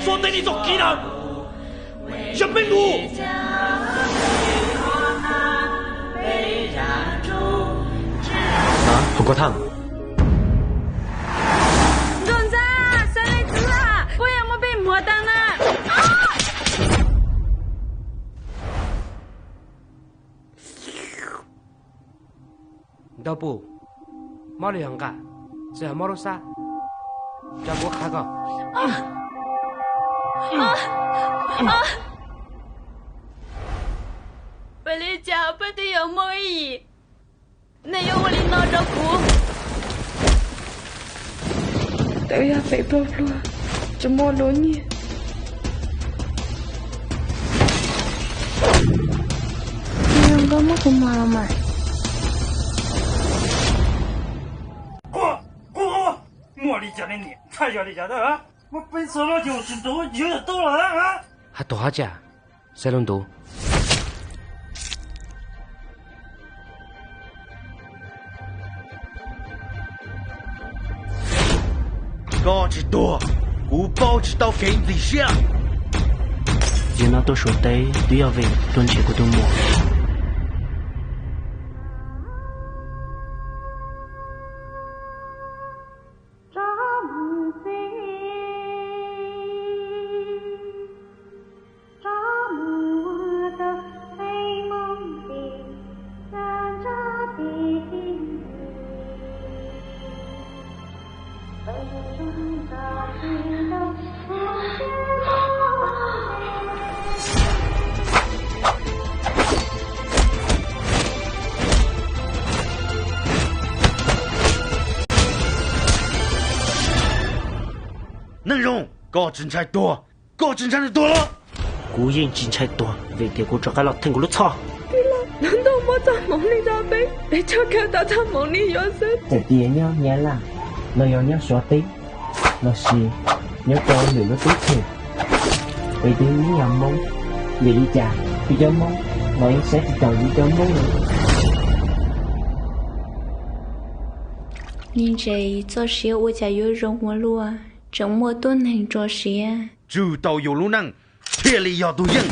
Txog tej li txog kiv na, yog peb mus. Hauv ko thaj. Nkauj ntxawg, xav leej twg, puas yog muab peb muag tag na? Ntau pus, mob li yog nqa, txawm yog mob lub sab, cov kuv qhav koj. Ua li cas peb twb yog Hmoob ib yim, nej yuav ua li no rau kuv? Tawm yog pem pluag pluag, tsis muaj lub nyiaj. Nws zoo nkauj muab kuv muag los mas. Muaj li cas ne niam, txhaj yog li cas? Muab peb txhua lub yus tsis nrov ywg tub lawm. Hab tuag hab tsa, xav lub ntuv. Koj tsis tuag, kuv paub tsis tau kev ntxim siab. Yog no tuaj Suav teb twb yog vim tuaj nrhiav kuv tus muam. Neej Zoo, koj tsis ntshai tuag, koj tsis ntshai nws tuag los? Kuv yeej tsis ntshai tuag vim tias kuv rov qab los theej kuv lub txhoj. Tij laug, lub ntuj muab txoj hmoov li rau peb, peb tsuas khaws tau txoj hmoov li yuav xwb. Txawm tias nyob Nyab Laj los yog nyob Suav teb lossis nyob rau lwm lub teb chaws, peb twb yeej yog Hmoob. Vim li cas peb cov Hmoob los yeej saib tsis taus yus cov Hmoob li? Niag ntses txoj sia ua cas yuav zoo ua luaj, tseem muaj tuab neeg tso siab. Tswj tau yus lub neej thiaj li yog tus yeej.